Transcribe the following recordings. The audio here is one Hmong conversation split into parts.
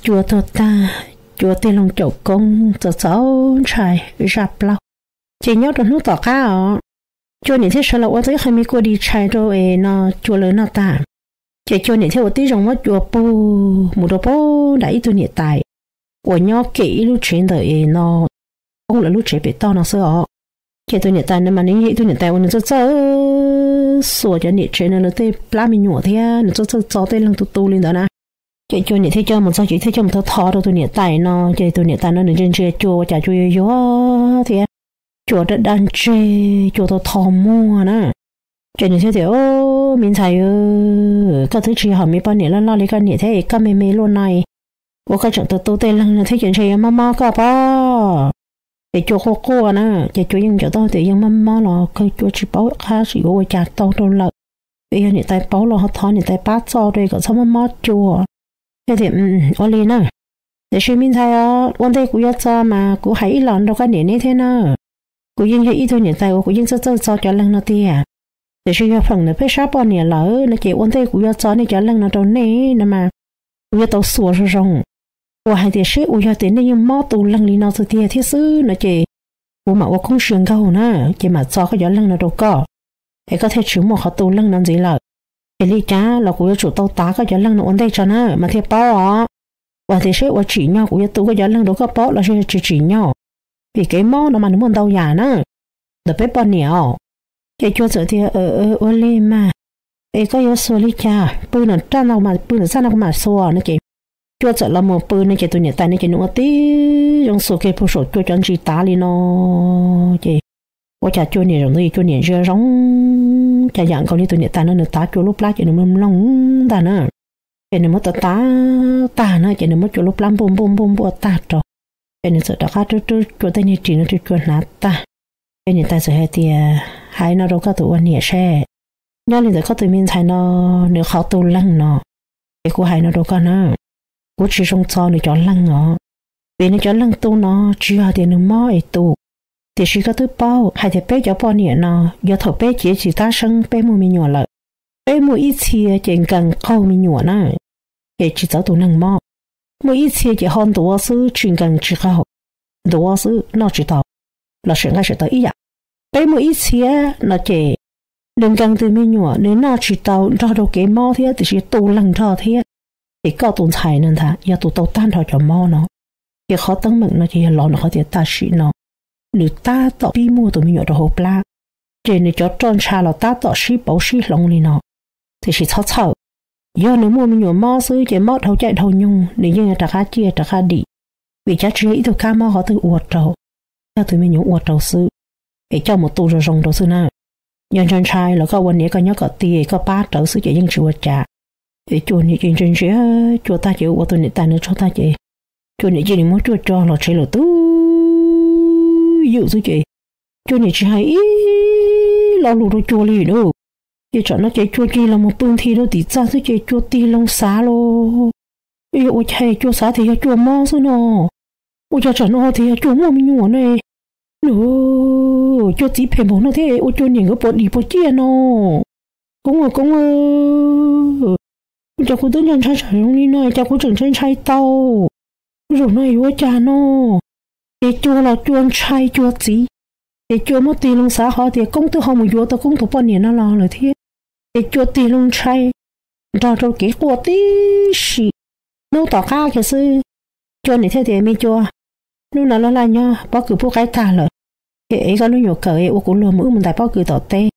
Cua tuag tag, Cua tig loo caum koob txaus txaus ntshai zaj plaub. Ces nyob rau hnub tom qab os, Cua niam thiaj sawv los ua tau ib qho me kua dis tshais rau es no Cua lawv noj tag. Ces Cua niam thiaj ua tib zoo muab Cua pug mus rau pem nram ib tug niam tais uas nyob kem ib lub tsev ntawm es no poob lawv lub tsev pem toj no xwb os. Ces tus niam tais no mas nws yog ib tug niam tais uas nws txawj txawj xuas cov niam tsev no lawv tej plab me nyuam thiab nws txawj txawj txo tej leeg tu tu li ntawd na. Ces Cua niam thiaj coj mus txog ces thiaj coj mus tho tho rau tus niam tais no, ces tus niam tais no nws ntsia ntsia Cua ua cas Cua yuag yuag thiab Cua daj daj ntseg, Cua tau tho muag na. Ces nws thiaj tias, Me ntxhais, koj twb tsis yog me poj niam loj loj li koj niam thiab es koj me me luaj no, ua koj tseem tu tu tej leeg no thiab ces ntshe yuav mob mob koj pob. Ces Cua quaj quaj na, ces Cua yeej ncaws tau tias yeej mob mob los kawg Cua tsis paub qab tsis yuav ua cas tau rau lawm. Es yog niam tais paub los ho thov niam tais pab txo rau kom txhob mob mob Cua. Thiaj tias, Ua li na, tiam sis me ntxhais os, ua ntej kuv yuav txo mas kuv hais ib los rau koj niam neb thiab na. Kuv yeej yog ib tug niam tais uas kuv yeej txawj txawj txo cov leeg no tiag. Tiam sis yog feem ntawm peb sab poj niam lawm no ces ua ntej kuv yuav txo nej cov leeg no rau nej no mas kuv yuav tau xuas zoo zoo. Uas hais tias seb uas yog tias nej yeej mob tu leeg li no xwb tiag thiab xwb no ces kuv mam ua koob sia nkaug na, ces mam txo koj cov leeg no rau koj, es koj thiaj tsis muaj qhov tu leeg no ntxiv lawm. Ces li cas los kuv yuav tsum tau tav koj cov leeg no ua ntej tso na mas thiaj paub os. Uas tias seb uas tsim nyog kuv yuav tu koj cov leeg rau koj paub los sis tsis tsim nyog, vim kev mob no mas nws muaj ntau yam na ntawm peb poj niam os. Ces Cua txawm tias, Ua li mas, es koj yuav xuas li cas? Pw ntawm raj no mas, pw ntawm txaj no kuv mam xuas no ces Cua txawm los mus pw no ces tus niam tais no ces nws ua tib zoo xuas kiag puag saum Cua cov ntsis tav li no ces ua cas Cua niam zaum ntawd Cua niam ntsia zoo cas yam nkaus li tus niam tais no nws tav Cua lub plab ces nws mloog mloog ntag na. Ces nws muab tav tav tag na ces nws muab Cua lub plab npuaj npuaj npuaj npuaj tag rau. Ces nws txawm rov qab rub rub Cua tej niag ris no rau Cua hnav tag. Ces niam tais txawm hais tias, Hais no rau koj tus ua niam seb, nyob li ntawm koj tus me ntxhais no, nws qhov tu leeg no, ces kuv hais no rau koj na, kuv tsis zoo txo nws cov leeg os. Vim nws cov leeg tu no tsis yog tias nws mob es tu, tiam sis koj twb paub hais tias peb cov poj niam no, yog thaum peb cev tsis tab seeb peb muaj me nyuam lawm, peb muaj ib txhia ces nkees qaug me nyuam na, ces tsis txawv tus neeg mob. Muaj ib txhia ces ho ntuav xwb tsis nkees tsis qaug, ntuav xwb noj tsis tau, los sim nqaij sim taw ib yam. Peb muaj ib txhia no ces nws nkees tus me nyuam nws noj tsis tau nrog rau kev mob thiab tiam sis tu leeg nrog thiab. Ces koj tus ntxhais no ntag yog tus tau tag nrho cov mob no. Ces qhov teeb meem no ces yog los ntawm qhov tias tam sim no nws tab tom pib muaj tus me nyuam rau hauv plab, ces nws cov roj ntsha los tab tom sib pauv sib hloov li no. Tiam sis txhob txhawj, yog nws muaj me nyuam mob xwb ces mob dhau caij dhau nyoog nws yeej yuav rov qab ciaj rov qab dim, vim cav tsis yog ib tug kab mob qhov twg ua rau, yog tus me nyuam ua rau xwb. Es coj mus tu zoo zoo rau xwb na. Yog ntshai ntshai los koj ua niam koj nyob kom tiag koj pab rawv xwb ces yeej tsis ua cas. Es Cua niam ces ntsia ntsia Cua tag ces ua tus niam tais no tsaug tag ces Cua niam cia li muab Cua tso los tsev lawm twb ywm xwb ces Cua niam tsis hais ib lo lus rau Cua li na. Ces tsam no ces Cua cia li los mus pw nthi rau tim txaj xwb ces Cua tig loo xav los, yog ua cas Cua xav tias yog Cua mob xwb no, ua cas tsam no tias yog Cua muaj me nyuam ne. Nws, Cua txiv phem npaum no thiab ua Cua niam nkawd puas dim puas ciaj no. Koob, Koob, ua cas kuv twb ntshai ntshai tsam zoo li no cas kuv tseem ntshai ntshai tau, zaum no yuav ua cas no. Ces Cua los Cua ntshai Cua txiv, ces Cua muab tig loo xav qhov tias Koob twb ho mus yuav tau Koob tus poj niam no los lawm thiab. Ces Cua tig loo ntshai nrog rau kev quaj tib si. Hnub tom qab kiag xwb, Cua niam thiaj tias, Me Cua, hnub no laj laj nyob pob kws pub qaib tag lawm, ces ev koj lub nyuam kawm ua kuv luag mus wb mus ntais pob kws tom teb.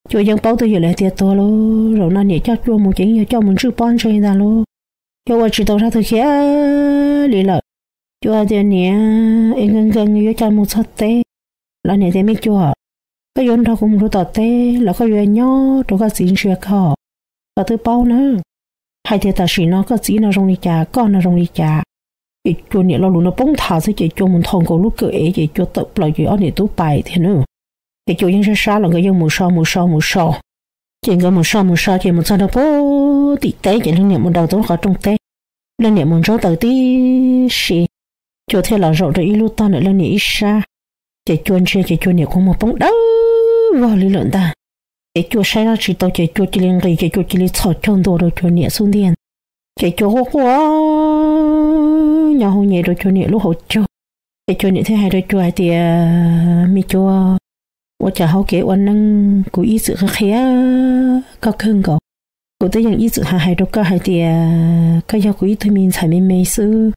Cua yeej paub twj ywm lawm tias tuag lauj, zaum no niam coj Cua mus ces yeej yog coj mus ntswj pob ntseg ntag lauj. Cua ua tsis tau zaj twg kiag li lawm. Cua tias, Niam, es nkees nkees yuav cas mus txog teb? Los niam tias, Me Cua, koj yuav nrog kuv mus rau tom teb los koj yuav nyob rau koj txiv ntsia koj, koj twb paub na, hais tias tam sim no koj txiv no zoo li cas koj no zoo li cas. Ces Cua niam lo lus no poob nthav xwb ces Cua mus nthau nkaus lub kawm ev ces Cua tawm plaws ces ob niam tub pais thiab na. Ces Cua yeej sab sab los nkawd yeej mus so mus so mus so. Ces nkawd mus so mus so ces mus txog rau pem tim teb ces leej niam mus daws tau lub qhov rooj teb, leej niam mus ntsaub taws tib si. Cua thiaj los zaum rau ib lub tog ntawm leej niam ib sab. Ces Cua ntsia ces Cua niam kua muag poob dawb vog li lawm ntag. Ces Cua saib dab tsi tau ces Cua cia li nqis ces Cua cia li txhos caug ntua rau Cua niam xub ntiag. Ces Cua quaj quaj nyem rau cua niam lub hauv caug. Ces cua niam thiaj hais rau cua hais tias, me cua, ua cas hauv kev ua neej kuv ib txwm qhia qhia koj kawg nkaus. Kuv twb yeej ib txwm hais hais rau koj hais tias koj yog kuv ib tug me ntxhais me me xwb,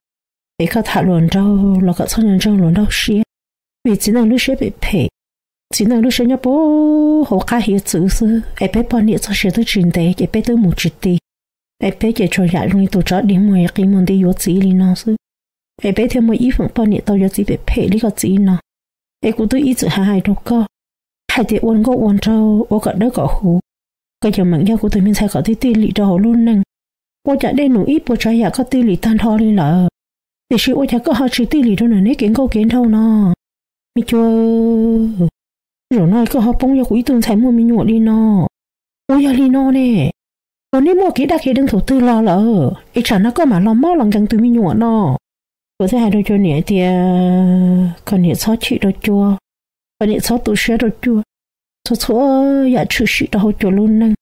es koj tham hluas nraug los kom txhob ntseeg hluas nraug siab, vim txiv neej lub siab phem phem. Txiv neej lub siab nyob puag hauv qab hiav txwv xwb, es peb poj niam txoj sia twb tsis ntev ces peb twb mus tsis ti. Es peb ces tsuas yam zoo li tus tsov dig muag qi muag nti yuav txiv li no xwb. Es peb thiaj muaj ib feem poj niam tau yuav txiv phem phem li koj txiv no. Es kuv twb ib txwm hais hais rau koj hais tias ua nkauj ua nraug ua kom dawb kom huv, koj yuav meem yog kuv tus me ntxhais kom tij tij lim rau hauv lub neej. Ua cas dej num ib puas tsav yam koj tij lim tag nrho li lawm, tiam sis ua cas koj ho tsis tij lim rau nws neb kev nkauj kev nraug no? Me cua, zaum no koj ho poob yog kuv ib tug ntxhais muaj me nyuam li no. Ua yog li no ne, ua neb muaj kev dab kev deev thaum twg los lawm es tsam no koj mam los mob los nkees tus me nyuam no? Kuv thiaj hais rau cua niam tias kom niam txhob chim rau cua, kom niam txhob tu siab rau cua, txhua txhua yam tshwm sim rau hauv cua lub neej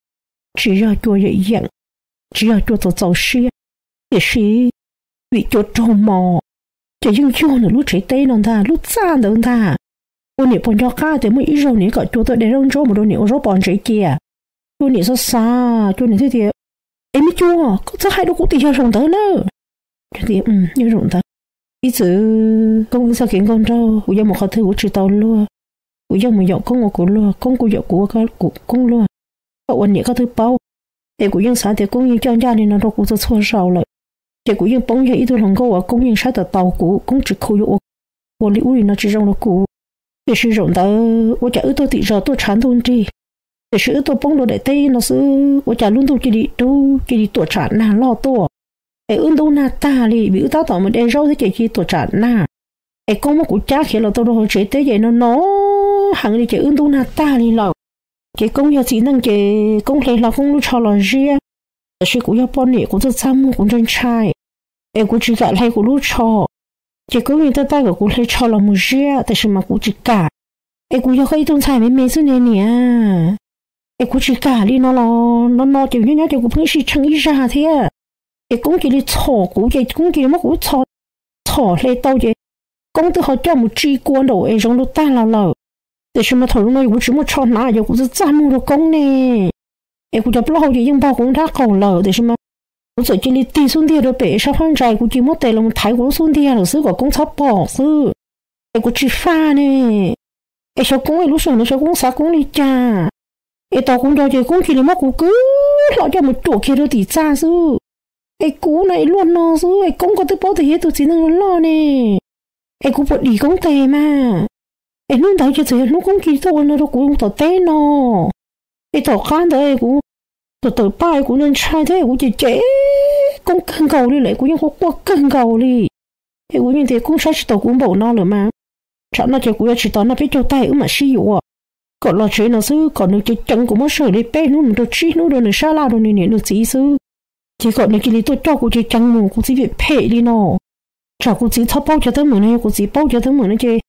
tsis yog cua yeem yeem, tsis yog cua txaus txaus siab, tiam sis vim cua raug mos, ces yeej yog nws lub tsev teb no ntag, lub txaj ntawd ntag. Ua niam puas nco qab tias muaj ib zaug niam kom cua tuaj de zaub ntsuab mus rau niam ua zaub pos ntsev cia? Cua niam xav xav, cua niam thiaj tias, es me cua, koj txhob hais rau kuv tias yog zaum ntawd na. Tias, yog zaum ntawd, ib txwm koob ib txoj kev nkauj nraug, kuv yuav mus qhov twg kuv tsis tau luag, kuv yeej mus yaum koob ua kuv luag, koob kuj yaum kuv ua kuv koob luag. Koj ua niam koj twb paub, es kuv yeej xav tias koob yeej coj ncaj li no rau kuv txhua txhua zaus lawm, ces kuv yeej poob yog ib tug hluas nkauj uas koob yeej saib taus taus kuv, koob tsis khu yuav ua, ua li ub li no tsis zoo rau kuv. Tiam sis zaum ntawd ua cas wb tuaj tim zos tuaj tshav ntuj nrig, tiam sis wb tuaj poob rau daim teb no xwb ua cas lub ntuj cia li dub cia li tuam tsam nag loj tuaj, es wb ntub nag tag li vim wb tab tom mus de zaub thiab ces cia li tuam tsam nag. Es koob muab kuv cab khiav los tau rau hauv tsev teb ces no no heev li ces wb ntub nag tag li lawm. Ces koob yog txiv neej ces koob hle hlo koob lub tsho los ziab, tiam sis kuv yog poj niam kuv txaj txaj muag kuv ntshai ntshai, es kuv tsis kam hle kuv lub tsho. Ces koob yeej tab tab kom kuv hle tsho los mus ziab tiam sis mas kuv tsis kam. Es kuv yog koj ib tug ntxhais me me xwb ne niam, es kuv tsis kam li no los no no ces nyob nyob ces kuv pheej sib tsheej ib zaj thiab. Ces koob cia li txhom kuv ces koob cia li muab kuv txhom, txhom hle tau ces koob twb ho coj mus tsi kua nraum es zoov rau tag los lawm. Tiam sis mas thaum no kuv tsis muaj tsho hnav ces kuv txaj txaj muag rau koob ne, es kuv cov plaub hau ces yeej npog kuv nrab qaum lawm tiam sis mas kuv txawm cia li tig xub ntiag rau pem sab phab ntsa kuv cia li muab tes los thaiv kuv lub xub ntiag lawm xwb kom koob txhob pom xwb. Es kuv tsis faj ne, es xyov koob es lub sij hawm no xyov koob xav koob li cas, es tos kuv nco ces koob cia li muab kuv kwv hlo coj mus cuam kiag rau tim txaj xwb. Es kuv no es luaj no xwb es koob koj twb paub tias yog ib tug txiv neej loj ne, es kuv puas dim koob tes mas. Es hnub ntawd ces txawm yog hnub koob cia li tuaj ua no rau kuv tom teb no. Es tom qab ntawd kuv tawm tawm paj kuv ntshai ntshai thiab kuv cem cem koob kawg nkaus li lawm kuv yeej quaj quaj kawg nkaus li. Es kuv yeej tias koob saib tsis taus kuv npaum no lawm mas, tsam no ces kuv yuav tsis tos noj peb caug tag wb mam sib yuav, kom los tsev no xwb kom nws ceev ceev kuv muab sij hawm li peb hnub mus rau tsib hnub rau nws sab laj rau nws niam nws txiv xwb. Ces kom nws cia li tuaj coj kuv ceev ceev mus kuv txiv phem phem li no. Tsam kuv txiv txhob paub cov teeb meem no yog kuv txiv paub cov teeb meem no ces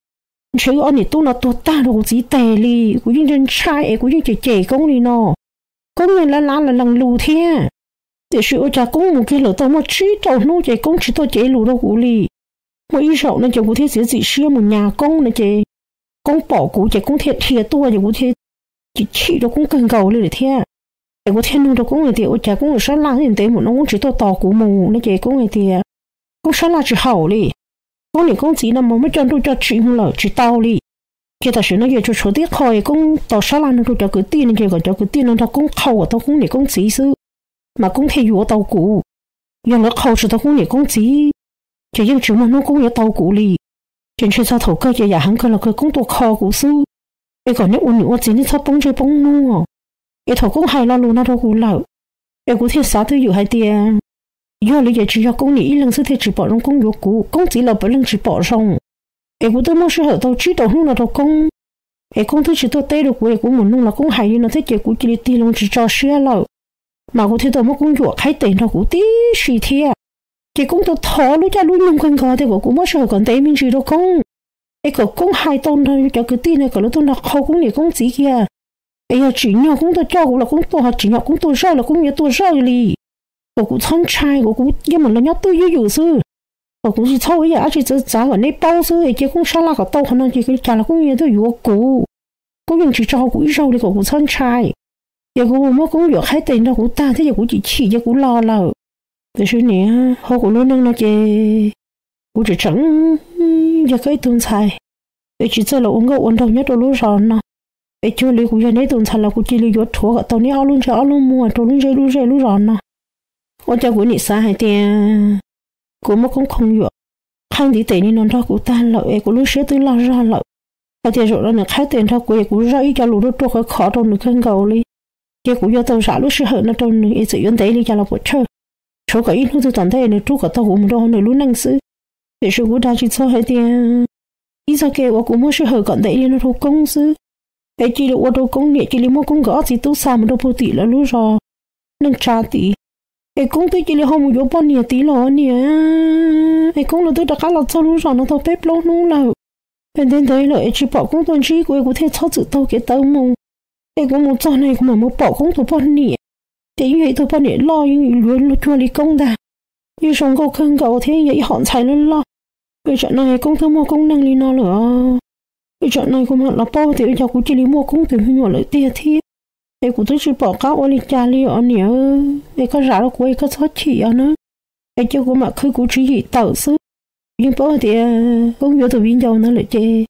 ntshe wb ob niam tub no tuag tag rau kuv txiv tes li. Kuv yeej ntshai ntshai es kuv yeej cem cem koob li no. Koob yeej lav lav lees lus thiab, tiam sis ua cas koob mus kiag lawm tau muaj tsib rau hnub ces koob tsis tuaj cev lus rau kuv li. Muaj ib zaug no ces kuv thiaj txiav txim siab mus nyas koob no ces koob pom kuv ces koob thiaj dhia tuaj ces kuv thiaj chim chim rau koob kawg nkaus li lawm thiab. Ces kuv thiaj nug rau koob hais tias ua cas koob sab laj ntev mus no koob tsis tuaj tos kuv mus no ces koob hais tias koob sab laj tsis haum li. Koob niam koob txiv no mas muab coj nruj coj tsiv mus lawm tsis tau li. Ces tam sim no ces tsuas tshuav tib qho es koob tos sab laj no rau cov kwv tij no ces kom cov kwv tij no nrog koob qhau kom tau koob niam koob txiv xwb, mas koob thiaj yuav tau kuv. Yog lawv qhau tsis tau koob niam koob txiv, ces yeej tsis muaj hnub koob yuav tau kuv li. Ces ntshe txog thaum kawg ces yam heev kawg los kawg koob tuaj kho kuv xwb. Es kom neb ua niam ua txiv neb txhob poob ntsej poob muag. Es thaum koob hais lo lus no rau kuv lawm, es kuv thiaj xav twj ywm hais tias yog li ces tsis yog koob niam ib leeg xwb thiaj tsis pom zoo koob yuav kuv, koob txiv los puav leej tsis pom zoo. Es kuv twb muab sij hawm tau tsib rau hnub no rau koob, es koob twb tsis tuaj teb rau kuv es kuv mus nug los koob hais li no thiab ces kuv cia li tig loo tsis tso siab lawm. Mas kuv thiaj tau muab koob yuam qhaib tes nrog kuv tib si thiab. Ces koob tau thov lub caij lub nyoog kawg nkaus tias kom kuv muab sij hawm kom ntev me ntsis rau koob, es kom koob hais tau nrog cov kwv tij no kom lawv tuaj nrog qhau koob niam koob txiv kiag. Es yog tsim nyog koob tuaj coj kuv los koob tuaj, ho tsim nyog koob tuaj zawj los koob yuav tuaj zawj li. Kom kuv txhob ntshai, kom kuv yeej mam los nyob twj ywm xwb. kom kuv tsis txhob ua ib yam dab tsi txawv txav kom neb paub xwb es cia Koob sab laj kom tau qhov no ces li cas los Koob yeej tuaj yuav kuv. Koob yeej tsis tso kuv ib zaug li kom kuv txhob ntshai. Ces kuv mus muab Koob yuam qhaib tes nrog kuv tag thiab ces kuv chim chim ces kuv los lawm. Tiam sis niam, hauv kuv lub neej no ces kuv tseem tseem yog koj ib tug ntxhais, es tsis txawj los ua nkauj ua nraug nyob rau lub zos no. Es cuag li kuv yog neb tus ntxhais los kuv cia li yuav rhuav kom tau neb ob lub ntsej ob lub muag rau lub ntsej lub zej lub zos no. Ua cas kuv nim xav hais tias kuv muab Koob Khoo Yuam qhaib ntiv tes li no nrog kuv tag lawm es kuv lub siab twb loj zog lawm. Hais tias zaum no nws qhaib tes nrog kuv es kuv zaj ib co lus ruaj ruaj khov khov rau nws kawg nkaus li. Ces kuv yuav tau zam lub sij hawm no rau nws es txawm yuav ntev li cas los puas tsawg, tshuav kom ib hnub twg tom ntej nws rub kom tau kuv mus rau hauv nws lub neej xwb. Tiam sis kuv dag tsis txog hais tias ib txog kev uas kuv muab sij hawm kom ntev li no rau Koob xwb, es cia li ua rau Koob niam cia li muab Koob nkawd ob txiv tub xa mus rau puag tim lawv lub zos neej tsa tid. Es Koob twb cia li ho mus yuav poj niam tid los niam, es Koob los twb rov qab los txog lub zos no tau peb plaub hnub lawm. Es ntev ntev lawm es tsis pom Koob tuaj ntsib kuv es kuv thiaj txhob txwm taug kev tawv mus. Es kuv mus txog no kuv mam mus pom Koob tus poj niam, ces yeej yog ib tug poj niam loj yeej yuav cuag li Koob ntag. Yeej zoo nkauj kawg nkaus thiab yog ib hom ntxhais loj loj. Es tsam no Koob twb muaj Koob neej li no lawm os. Es tsam no kuv mam los paub tias ua cas kuv cia li muaj Koob tus me nyuam lawm tiag thiab. Es kuv twb tsis pom qab ua li cas li os niam. Es koj zam rau kuv es koj txhob chim os na. Es cia kuv mam khwv kuv tswv yim tawm xwb. Yeej paub hais tias Koob yuav tus viv ncaus ntawd lawm ces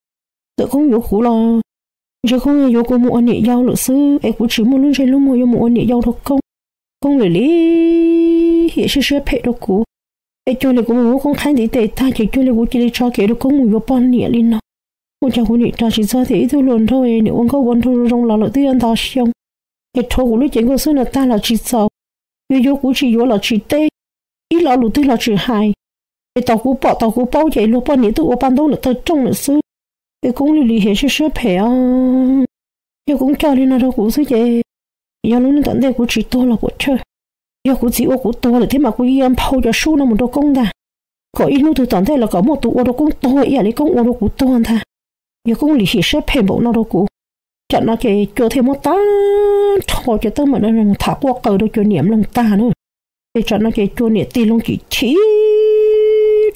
txawm Koob yuav kuv los ntshe Koob yuav kuv mus ua niam yau lawm xwb es kuv tsis muaj lub ntsej lub muag yuav mus ua niam yau rau Koob. Koob lim li hiam siab siab phem rau kuv. Es cuag li kuv mus muab Koob qhaib ntiv tes tag ces cuag li kuv cia li tso kev rau Koob mus yuav poj niam li no. Ua cas kuv nim dag tsis txog tias ib tug hluas nraug nim ua nkauj ua nraug zoo los lawm twb yuav ntau xyoo, es rhuav kuv lub cev nkauj xwb no tag los tsis txaus, yuav yuav kuv tsis yuav los tsis teb, ib lo lus twg los tsis hais. Es tau kuv pom tau kuv paub ces luag poj niam twb ua paj ntaub lawm tawg rooj lawm xwb. Es Koob lim li hiam siab siab phem os. Yog Koob coj li no rau kuv xwb ces yog lub neej tom ntej kuv tsis tuag los puas tsawg. Yog kuv txiv ua kuv tuag lawm thiab mas kuv yeej yuav nphau cov sub no mus rau Koob ntag, kom ib hnub twg tom ntej los kom muaj tus ua rau Koob tuag ib yam li Koob ua rau kuv tuag ntag. Yog Koob lim hiam siab phem npaum no rau kuv, tsam no ces Cua thiaj muab tag nrho cov teeb meem no mus tham quaj qw rau Cua niam mloog tag na. Ces tsam no ces Cua niam tig loo chim chim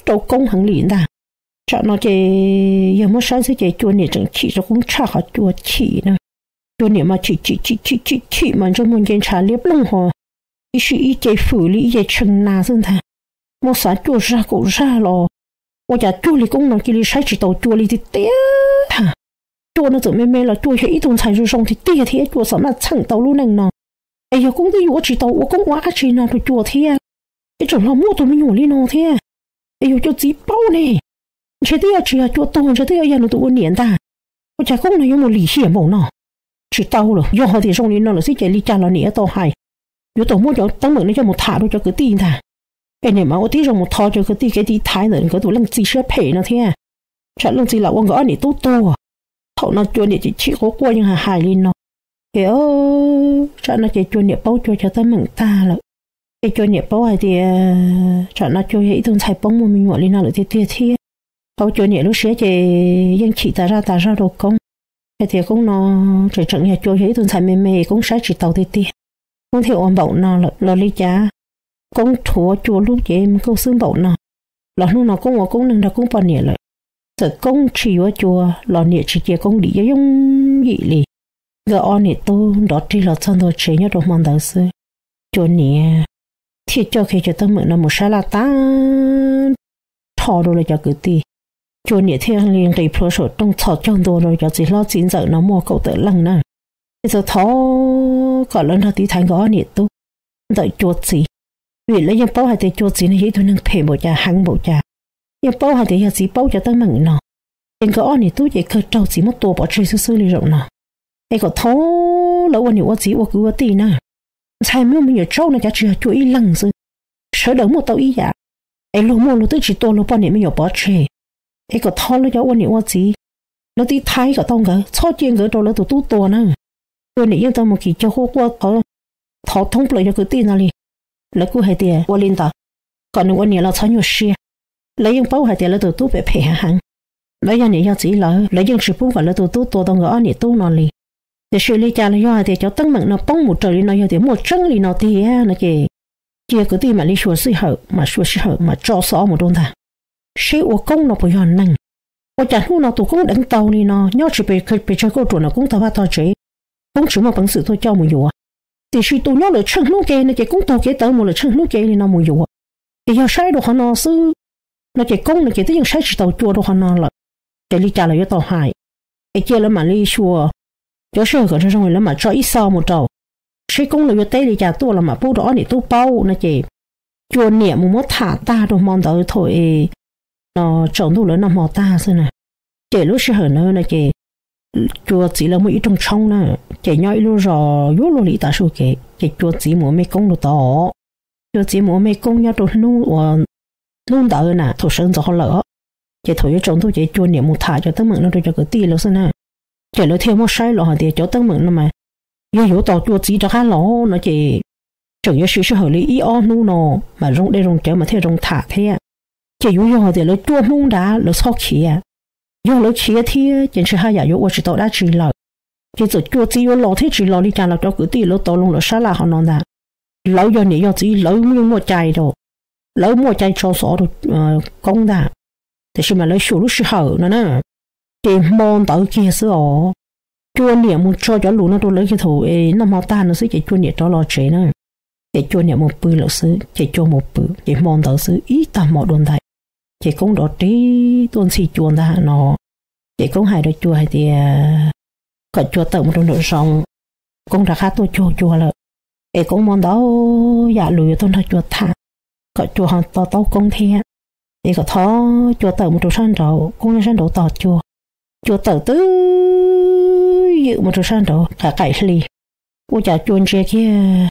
rau Koob heev li ntag. Tsam no ces yog muab saib xwb ces Cua niam tseem chim rau Koob tshaj qhov Cua chim na. Cua niam mas chim chim chim chim chim chim mas ntsej muag nce ntshav liab ploog ho ib sij ib ce fwm li ib ce tshee nas xwb ntag. Muab xav cuaj zag kaum zag los ua cas cuag li Koob no cia li saib tsis taus Cua li tiag tiag. Cua no txawm me me los Cua yog ib tug ntxhais zoo zoo tiag tiag thiab Cua xam maj txheem tau lub neej no. Es yog Koob twb yuav ua tsis tau ua Koob ua dab tsi no rau Cua thiab, es tseem los muaj tus me nyuam li no thiab. Es yog Cua txiv paub ne, ntshe twb yuav tsis yog Cua tuag, ntshe twb yuav yog nws tus ua niam ntag. Ua cas Koob no yuav mus lim hiam npaum no? Tsis tau lawm, yog hais tias zoo li no lawm xwb ces li cas los niam yuav tau hais. Yuav tau muab cov teeb meem no coj mus tham rau cov kwv tij ntag. Es niam mas ua tib zoo mus tho cov kwv tij kev tiv thaiv ntawm nkawd tus leej txiv siab phem no thiab. Tsam leej txiv lam ua nkawd ob niam tub tuag. Thaum no Cua niam chim chim quaj quaj yeej hais hais li no. Ces tsam no ces Cua niam paub Cua cov teeb meem tag lawm. Ces Cua niam paub hais tias tsam no Cua yog ib tug ntxhais poob muaj me nyuam li no lawm tiag tiag thiab. Thaum Cua niam lub siab ces yeej chim tas zaj tas zog rau Koob, hais tias Koob no tseem tseem yog Cua yog ib tug ntxhais me me Koob saib tsis taus tiag tiag. Koob thiaj ua npaum no lawm los li cas, Koob rhuav Cua lub cev nkauj xwb npaum no, los hnub no Koob ua Koob neeg nrog Koob poj niam lawm. Txawm Koob tsis yuav Cua los niam tsis cia Koob dim yooj yooj yim li. Nkawd ob niam tub nrov rig los txog ntua tsev nyob rau hmo ntawd xwb, Cua niam thiaj coj kiag cov teeb meem no mus saib laj tag nrho rau lawv cov kwv tij. Cua niam thiaj li nqis plhuav saum rooj txhos caug ntua rau cov txiv hlob txiv ntxawm no muaj kaum tawm leej na. Thiaj txawm thov kom lawv nrog tiv thaiv nkawd ob niam tub ntawm Cua txiv, vim lawv yeej paub hais tias Cua txiv no yog ib tug neeg phem npaum cas heev npaum cas. Yeej paub hais tias yog txiv paub cov teeb meem no, ces nkawd ob niam tub ces kawg raug txiv muab tua pov tseg xwb xwb li zaum no. Es kom thov lawv ua niam ua txiv ua kwv ua tij na, ntxhais muaj me nyuam tsaub no cas tsis yog Cua ib leeg xwb, sawv daws muaj tau ib yam. Es luag muaj luag twb tsis tua luag poj niam me nyuam pov tseg. Es kom thov lawv cov ua niam ua txiv, lawv tiv thaiv kom tau nkawd, txhob cia nkawd rau lawv tus tub tua na. Cua niam yeej tau mus kis cog quaj quaj qhov thov thoob plaws cov kwv tij no li. Lawv kuj hais tias ua li ntawd, kom nws ua niam los txhob nyuaj siab. Lawv yeej paub hais tias lawv tus tub phem phem heev heev. Lawv yog niam yog txiv lawm, lawv yeej tsis pub kom lawv tus tub tua tau nkawd ob niam tub no li. Tiam sis li cas los yog hais tias cov teeb meem no poob mus raws li no yog tias muaj tseeb li no tiag no ces, cia kwv tij mam li xyuas sij hawm, mam xyuas sij hawm mam tso xov mus rau ntag. seb ua koob no puas yog neeg. Ua cas hnub no tus koob deev tau li no, nyob tsis pes tsawg kauj ruam no koob tag vaj tag tsev, koob tsis muaj peev xwm tuaj coj mus yuav. Tiam sis tus nyob lawm tsheej hnub ke no ces koob taug kev tawv mus lawm tsheej hnub ke li no mus yuav. Ces yog saib rau qhov no xwb no ces koob no ces twb yeej saib tsis taus cua rau qhov no lawm. Ces li cas los yuav tau hais, es cia lawv mam li xyuas cov sij hawm kom zoo zoo lawv mam tso ib xo mus rau, seb koob los yuav teb li cas tuaj los mam pub rau ob niam tub paub no ces cua niam mus muab tham tag rau hmo ntawd thaum es no tsaus ntuj lawv noj hmo tag xwb na. Ces lub sij hawm ntawd no ces cua txiv lawv muaj ib rooj tshoob na, ces nyob ib lub zos yuav luag li ib tav su kev, ces cua txiv mus ua mej koob rau tod. Cua txiv mus ua mej koob nyob rau hnub uas hnub ntawd na thaum sawv ntxov lawm, ces thaum yuav tsaus ntuj ces cua niam mus tham cov teeb meem no rau cov kwv tij lawv xwb na. Ces lawv thiaj muab saib los hais tias cov teeb meem no mas yog yuav tos cua txiv rov qab los no ces tseem yuav siv sij hawm li ib ob hnub no mas zoo dej zoo cawv mas thiaj zoo tham thiab. Ces yuav yog hais tias lawv cuaj hmoob nrad lawv txhob khiav, yog lawv khiav thiab ces ntshe haj yam yuav ua tsis tau dab tsi lawm. Ces txawm cua txiv yuav los thiab tsis los li cas los cov kwv tij lawv tau loo lawv sab laj qhov no ntag. Lawv yog niam yog txiv lawv yeej muaj cai rau, lawv muaj cai tso xov rau koob ntag. Tiam sis mas lawv xyuas lub sij hawm no na, ces hmo ntawd kiag xwb os, cua niam mus tso cov lus no rau lawv kiag thaum es noj hmo tag no xwb ces cua niam rov los tsev na. Ces cua niam mus pw lawm xwb, ces cua mus pw ces hmo ntawd xwb ib tag hmo dua ntais, ces koob rov ris tuaj ntxhi cua ntag no. Ces koob hais rau cua hais tias kom cua tawm mus rau nraum zoov, koob rov qab tuaj cuag cua lawm. Es koob muaj ntau yam lus yuav tuaj nrog cua tham, kom cua ho to taub koob thiab. Es kom thov cua tawm mus rau sab nraud, koob nyob sab nraud tos cua. Cua tawm twb ywm mus rau sab nraud qaim qaim hli, ua cas cua ntsia kiag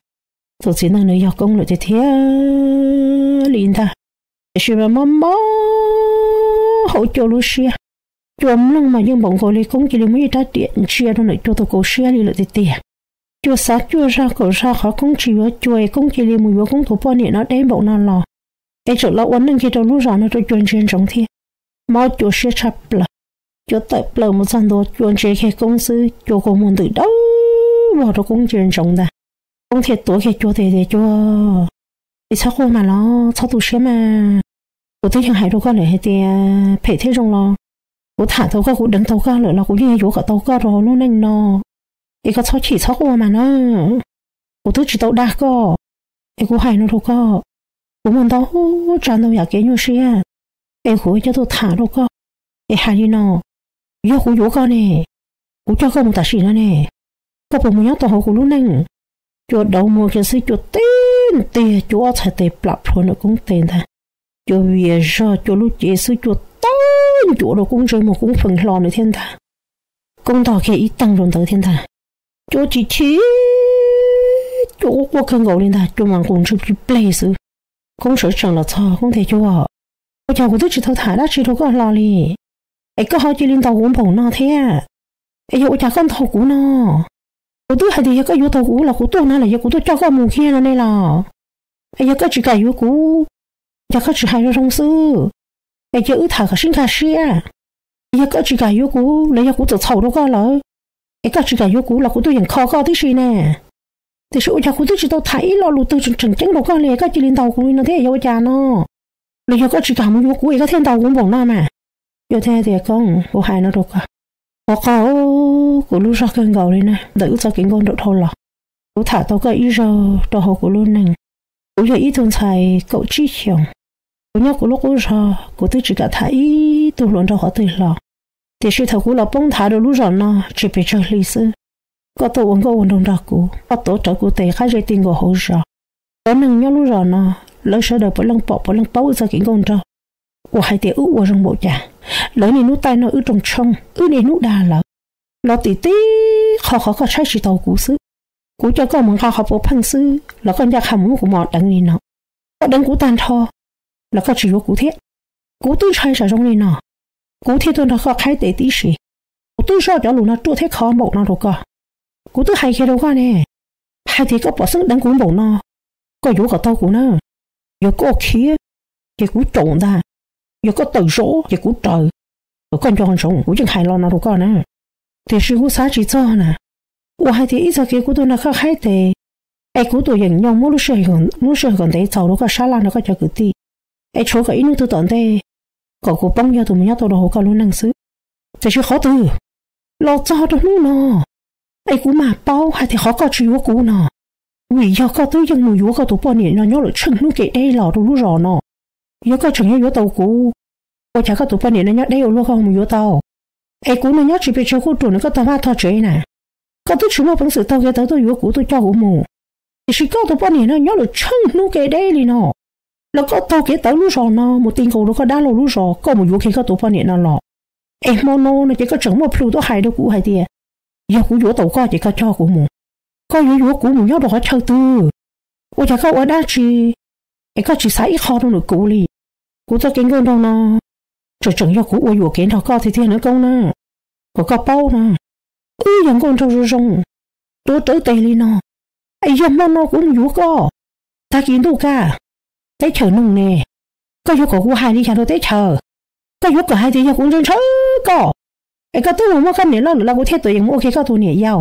tus txiv neej nws yog koob lawm tiag thiab li ntag. Tiam sis mas mob mob hauv cua lub siab, cua mloog mas yeej npaum nkaus li koob cia li muab ib rab riam ntsia rau ntawm cua tus kaus siab li lawm tiag tiag. Cua xav cuaj zag kaum zag qhov koob tsis yuav cua es koob cia li mus yuav koob tus poj niam no deb npaum no los, es tseem los ua neej kiag rau lub zos no rau cua ntsia ntsoov thiab. Mob cua siab tshaj plaws, cua tawm plaws mus txog ntua cua ntsia kiag koob xwb cua kua muag ntws dawb vog rau koob ntsia ntsoov ntag. Koob thiaj tuav kiag cua tias, tias cua, es txhob quaj mas los txhob tu siab mas. Kuv twb yeej hais rau koj lawm hais tias phem thiab zoo los kuv tham tau koj, kuv deev tau koj lawm los kuv yeej yuav yuav kom tau koj rau hauv lub neej no. Es koj txhob chim txhob quaj mas na. Kuv twb tsis tau dag koj, es kuv hais no rau koj, kuv muaj ntau tsav ntau yam kev nyuaj siab, es kuv coj tuaj tham rau koj. Es hais li no, yog kuv yuav koj ne, kuv coj koj mus tam sim no ne, koj puas mus nyob tau hauv kuv lub neej? Cua dauv muag kiag xwb cua tib ntiag cua ob txhais tes plam plhuav ntawm koob tes ntag. Cua vias zog cua lub cev xwb cua tawb ncuav rau koob ntsej muag koob feem hlo ntawd thiab ntag. Koob ntog kiag ib teeg rau ntawd thiab ntag. Cua chim chim, cua quaj quaj kawg nkaus li ntag, cua mas nqus ntswg plig pleg xwb. Koob sawv tsees los txog koob tias cua, ua cas kuv twb tsis tau tham dab tsi rau koj hlo li, es koj ho cia li ntaus kuv npaum no thiab? Es yog ua cas koj ntaus kuv no? Kuv twb hais tias yog koj yuav tau kuv los kuv tuaj no los yog kuv tuaj coj koj mus kiag no ne los? Es yog koj tsis kam yuav kuv, cas koj tsis hais zoo zoo xwb? Es cia wb tham kom sib nkag siab. Es yog koj tsis kam yuav kuv los yog kuv txawm txhaum rau koj lawm, es koj tsis kam yuav kuv los kuv tuaj yeem kho koj tib si ne. Tiam sis ua cas kuv twb tsis tau tham ib lo lus twg tseem tseem ceeb rau koj li koj cia li ntaus kuv li no thiab yog ua cas no? Los yog koj tsis kam mus yuav kuv es koj thiaj ntaus kuv npaum no mas? Yog thiaj tias koob, kuv hais no rau koj, qhov qhov kuv lub zog kawg nkaus li na, ntawm wb txoj kev nkauj nraug dhau los, kuv tham tau koj ib zaug rau hauv kuv lub neej. Kuv yog ib tug ntxhais kaum tsib xyoos, kuv nyob kuv lub qub zog kuv twb tsis kam tham ib tug hluas nraug qhov twg hlo. Tiam sis thaum kuv los poob nthav rau lub zos no tsis pes tsawg hli xwb, koj tuaj ua nkauj ua nraug nrog kuv, koj tuav rawv kuv tes qab zej ti nkaus hauv zos. Cov neeg nyob lub zos no, lawv sawv daws puav leej pom puav leej paub wb txoj kev nkauj nraug, uas hais tias wb ua zoo npaum cas. Lawv niaj hnub taij noj wb rooj tshoob, wb niaj hnub dag lawv, los tim tib qho qhov koj tshaib tsis tau kuv xwb. Kuv coj koj mus nqa qhov puav pheej xwb los koj ncaj qha mus muab kuv mos deev li no. Koj deev kuv tag nrho los koj tsis yuav kuv thiab. Kuv twb ntshai tsam zoo li no, kuv thiaj tuaj nrog koj qhaib tes tib si. Kuv twb zoj cov lus no ruaj thiab khov npaum no rau koj. Kuv twb hais kiag rau koj ne, hais tias koj pom xeeb deev kuv npaum no, koj yuav kom tau kuv na. Yog koj khiav, ces kuv caum ntag. Yog koj tawm zov ces kuv raws. Kom koj nco ntsoov, kuv yeej hais lo no rau koj na. Tiam sis kuv xav tsis txog na, uas hais tias ib txog kev kuv tuaj nrog koj qhaib tes, es kuv tuaj yeem nyoog muab lub sij hawm kom ntev txaus rau koj sab laj nrog koj cov kwv tij, es tshuav kom ib hnub twg tom ntej kom kuv poob yog tus mus nyob tau rau hauv koj lub neej xwb. Tiam sis qhov twg los txog rau hnub no, es kuv mam paub hais tias qhov koj tsis yuav kuv no, vim yog koj twb yeej mus yuav koj tus poj niam no nyob lawm tsheej hnub kev deb los rau lub zos no. Yog koj tseem yuav yuav tau kuv, ua cas koj tus poj niam no nyob deb ua luaj koj mus yuav tau? Es kuv no nyob tsis pes tsawg kuj ruam nws koj tog vaj tog tsev na. Koj twb tsis muaj peev xwm taug kev tawv tuaj yuav kuv tuaj coj kuv mus, tiam sis koj tus poj niam no nyob lawm tsheej hnub kev deb li no, los koj taug kev tawv lub zos no mus ti nkaus rau koj dab laug lub zos, koj mus yuav kiag koj tus poj niam no los. Es hmo no no ces koj tseem muaj plhu tuaj hais rau kuv hais tias, yog kuv yuav tau koj ces koj coj kuv mus, koj yuav yuav kuv mus nyob rau qhov chaw twg? Ua cas koj ua dab tsi es koj tsis xav ib qho rau ntawm kuv li? Kuv txoj kev nkauj nraug no tseem tseem yog kuv ua yuam kev nrog koj tiag tiag na Koob na. Kom koj paub na, wb yog nkauj nraug zoo zoo, tuav rawv tes li no, es yog hmo no kuv mus yuav koj, tag kis ntuj kaj, teb chaws noog ne, koj yuav kom kuv hais li cas rau teb chaws? Koj yuav kom hais tias yog kuv ntshaw ntshaw koj, es koj twb mus muaj koj niam loj lawm los kuv thiaj tuam yeem mus ua kiag koj tus niam yau.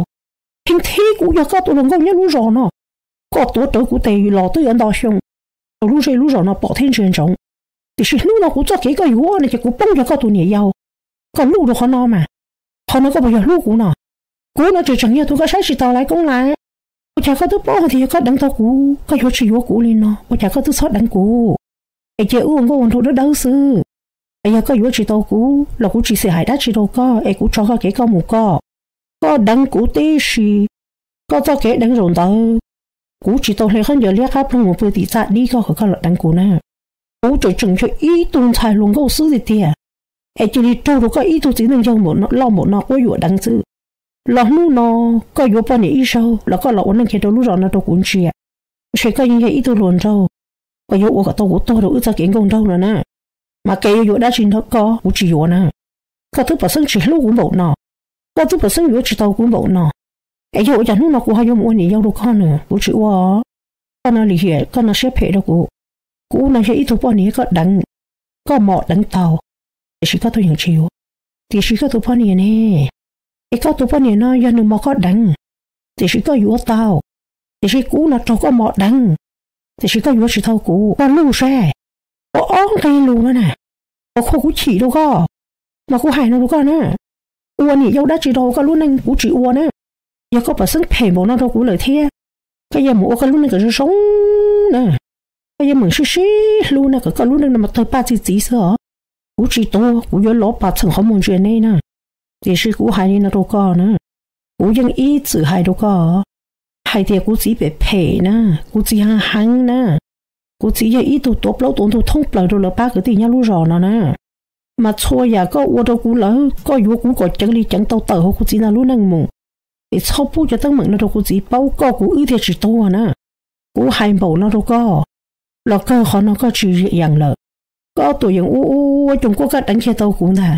Thib thib kuv yog koj tus hluas nkauj nyob lub zos no, koj tuav rawv kuv tes los twb yuav nto xyoo rau lub zej lub zos no pom thiab ntsia ntsoov. Tiam sis hnub no kuv txoj kev koj yuav no ces kuv poob yog koj tus niam yau. Koj luj rau qhov no mas, qhov no koj puas yog hlub kuv no? Kuv no tseem tseem yog tus koj saib tsis taus lawm Koob lawm. Ua cas koj twb paub hais tias yog koj deev tau kuv koj yuav tsis yuav kuv li no, ua cas koj twb txhob deev kuv, es cia wb ua nkauj ua nraug dawb dawb xwb? Es yog koj yuav tsis tau kuv los kuv tsis xav hais dab tsi rau koj, es kuv tso koj kev koj mus koj. Koj deev kuv tib si, koj txoj kev deev zaum ntawd, kuv tsis tau hle khaub ncaws liab qab ploog mus pw tim txaj dib koj kom koj los deev kuv na. Kuv tseem tseem yog ib tug ntxhais hluas nkauj xwb tiag tiag, es cia li raug rau koj ib tug txiv neej yawg loj npaum no quab yuam deev xwb. Los hnub no koj yuav poj niam ib zaug los koj los ua neej kiag rau lub zos no rau kuv ntsia. Ntshe koj yeej yog ib tug hluas nraug uas yuav ua kom tau kuv tuag rau wb txoj kev nkauj nraug no na. Mas kev yuav yuav dab tsi nrog koj kuv tsis yuav na. Koj twb pom xeeb tsis hlub kuv npaum no, koj twb pom xeeb yuav tsis tau kuv npaum no, es yog ua cas hnub no kuv ho yuav mus ua niam yau rau koj na? Kuv tsis ua. Koj no lim hiam, koj no siab phem rau kuv. Kuv no yog ib tug poj niam koj deev, koj mos deev tau, tiam sis koj tuaj yeem tsis yuav. Tiam sis koj tus poj niam ne, es koj tus poj niam no yog nws mos koj deev, tiam sis koj yuav tau. Tiam sis kuv no raug koj mos deev, tiam sis koj yuav tsis tau kuv. Koj luj seb, ua ob nqe lus no na, ua khuv kuv chim rau koj. Mas kuv hais no rau koj na, ua niam yau dab tsi rau koj lub neej kuv tsis ua na. Yog koj pom xeeb phem npaum no rau kuv lawm thiab, koj yeej mus ua koj lub neej kom zoo zoo na. Koj yeej meem sib sib hlub na kom koj lub neej no mas tawg paj txi txiv xwb os. Kuv tsis tuag, kuv yuav lov pas txheem qhov muag ntsia neb na. Tiam sis kuv hais li no rau koj na, kuv yeej ib txwm hais rau koj hais tias kuv txiv phem phem na, kuv txiv heev heev na, kuv txiv yog ib tug tuav plaub tuav ntug thoob plaws rau lawv pab kwv tij nyob lub zos no na. Mas txhua yam koj ua rau kuv lawm, koj yuav kuv kom ceev li ceev tau tawm hauv kuv txiv ntag lub neej mus. Es txhob pub cov teeb meem no rau kuv txiv paub, koj kuv wb thiaj tsis tuag na. Kuv hais npaum no rau koj, los kawg qhov no koj tsis yeem lawm. Koj tuam yeem ua ua coos kuab koj deev kiag tau kuv ntag,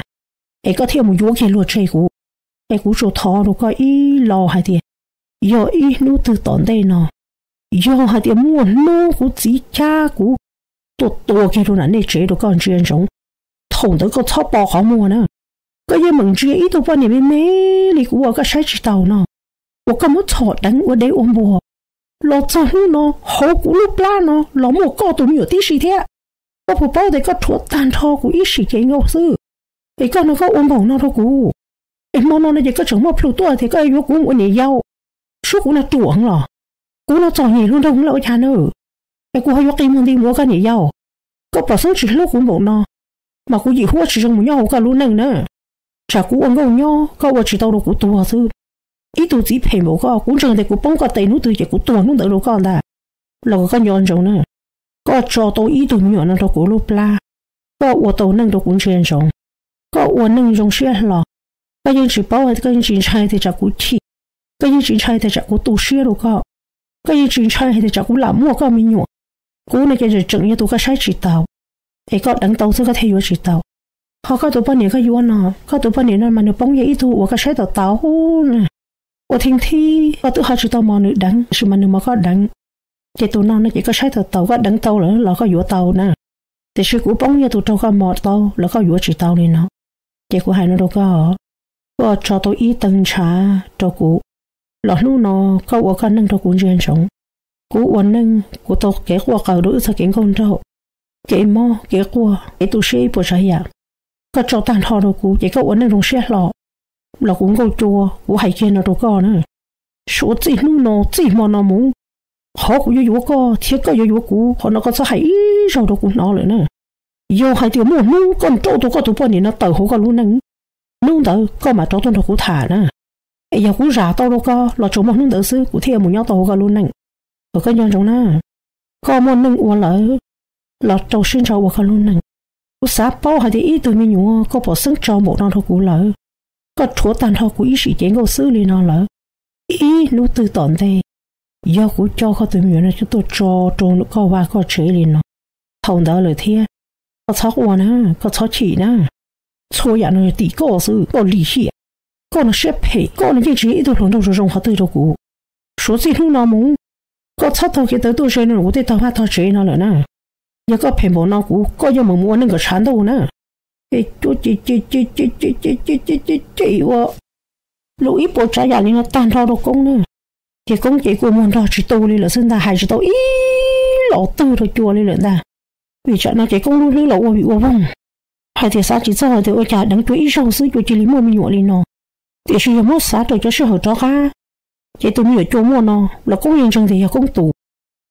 es koj thiaj mus yuav kiag luag tseg kuv. Es kuv tsuas thov rau koj ib lo hais tias, yog ib hnub twg tom ntej no, yog hais tias muaj hnub kuv txiv cab kuv tuaj tua kiag rau nram nej tsev rau koj ntsia ntsoov, thaum ntawd koj txhob pov qhov muag na. Koj yeej meem ntsia ib tug poj niam me me li kuv uas koj saib tsis taus no, uas koj muab txhom deev ua dev ua npua, los txog hnub no hauv kuv lub plab no los muaj koj tus me nyuam tib si thiab. Koj puas paub tias koj rhuav tag nrho kuv ib sim kev nkauj xwb, es koj no koj ua npaum no rau kuv. Es hmo no no ces koj tseem muaj plhu tuaj tias koj yuav kuv ua niam yau, suab kuv no ruam heev los? Kuv no txom nyem hluas nraug heev lawm ua cas na, es kuv ho yuav qi muag nti mus ua koj niam yau? Koj pom xeeb tsis hlub kuv npaum no, mas kuv yim huab tsis zoo mus nyob hauv koj lub neej na. Tsam kuv ua nkauj nyob koj ua tsis tau rau kuv tuag xwb. Ib tug txiv phem npaum koj, kuv ntseeg tias kuv poob koj tes hnub twg ces kuv tuag hnub ntawd rau koj ntag. Los kom koj nco ntsoov na, koj tso tau ib tug me nyuam no rau kuv lub plab, koj ua tau neej rau kuv ntsia ntsoov, koj ua neej zoo siab hlo. Koj yeej tsis paub, koj yeej tsis ntshai tias tsam kuv chim, koj yeej tsis ntshai tias tsam kuv tu siab rau koj, koj yeej tsis ntshai hais tias tsam kuv lam muaj koj me nyuam. Kuv no ces tseem yog tus koj saib tsis taus, es koj deev tau xwb koj thiaj yuav tsis tau. Ho koj tus poj niam koj yuav no, koj tus poj niam no mas nws poob yog ib tug uas koj saib taus taus na. Ua thib thib koj twb ho tsis tau mos nws deev, tab sis mas nws mos koj deev. Ces tus no no ces koj saib taus taus, koj deev tau lawm los koj yuav tau na. Tiam sis kuv poob yog tus raug koj mos tau los koj yuav tsis tau li no. Ces kuv hais no rau koj, koj tso tau ib teg ntshav rau kuv, los hnub no koj ua koj neej rau kuv ntsia ntsoov. Kuv ua neej kuv tau kev quaj qaws rau wb txoj kev nkauj nraug, kev mob kev quaj kev tu siab ib puas tsav yam. Koj tso tag nrho rau kuv ces koj ua neej zoo siab hlo los kuv nkauj cua, kuv hais kiag no rau koj na. Suav txij hnub no txij hmo no mus, qhov kuv yuav yuav koj thiab koj yuav yuav kuv, qhov no koj txhob hais ib zaug rau kuv hnov lawm na. Yog hais tias muaj hnub koj nrauj tau koj tus poj niam no tawm hauv koj lub neej, hnub ntawd koj mam rov tuaj nrog kuv tham na. Es yog kuv zam tau rau koj los tsuas muaj hnub ntawd xwb kuv thiaj mus nyob tau hauv koj lub neej. Kom koj nco ntsoov na, koj muaj neej ua lawm los rau siab ntso ua koj lub neej. Kuv xav paub hais tias ib tug me nyuam koj pom xeeb tso npaum no rau kuv lawm, koj rhuav tag nrho kuv ib sim cev nkauj xwb li no lawm, ib hnub twg tom ntej yog kuv coj koj tus me nyuam no tuaj tso rau koj vaj koj tsev li no, thaum ntawd lawm thiab koj txhob quaj na, koj txhob chim na. Txhua yam no yog tim koj xwb, koj lim hiam, koj no siab phem, koj no yeej tsis yog ib tug hluas nraug zoo zoo qhov twg rau kuv. Suav txij hnub no mus, koj txhob taug kev tawv tuaj ze no kuv tej tog vaj tog tsev no lawm na. Yog koj phem npaum no kuv, koj yuav mus mus ua neej kom tshav ntuj na. Es cua ces ces ces ces ces ces ces ces ces ua lus ib puas tsav yam li no tag nrho rau Koob na. Ces Koob ces kua muag nrog tsis tu li lawm xwb ntag, hais tsis tau ib los twg rau cua li lawm ntag. Vim tsam no ces Koob lub hlwb los ua vim ua voog, hais tias xav tsis txog tias ua cas deev cua ib zaug xwb cua cia li muaj me nyuam li no. Tiam sis yog muab xav raws cov sij hawm rov qab, ces tus me nyuam cua muaj no los Koob yeej ntseeg tias yog Koob tus.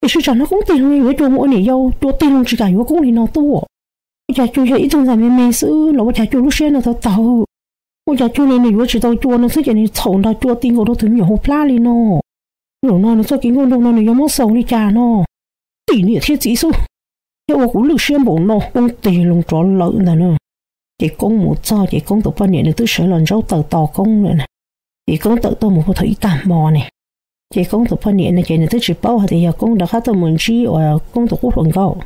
Tiam sis tsam no Koob tig loo yuav cua mus ua niam yau, cua tig loo tsis kam yuav Koob li no tuaj. Ua cas cua yog ib tug ntxhais me me xwb los ua cas cua lub siab no tau taug? Ua cas cua li nws yuav tsis tau cua no xwb ces nws txhaum nrog cua ti nkaus rau tus me nyuam hauv plab li no? Zaum no nws txoj kev nkauj nraug no nws yuav muab xaus li cas no? Tim niam thiab txiv xwb, thiaj ua kuv lwj siab npaum no. Koob tig loo rov lawm ntag na. Ces Koob mus txog ces Koob tus poj niam nws twb sawv los ntsaub taws tos Koob lawm na. Ces Koob tawm tuaj mus puag thaum ib tag hmo ne. Ces Koob tus poj niam no ces nws twb tsis paub hais tias yog Koob rov qab tuaj mus ntsib uas Koob tus qub hluas nkauj.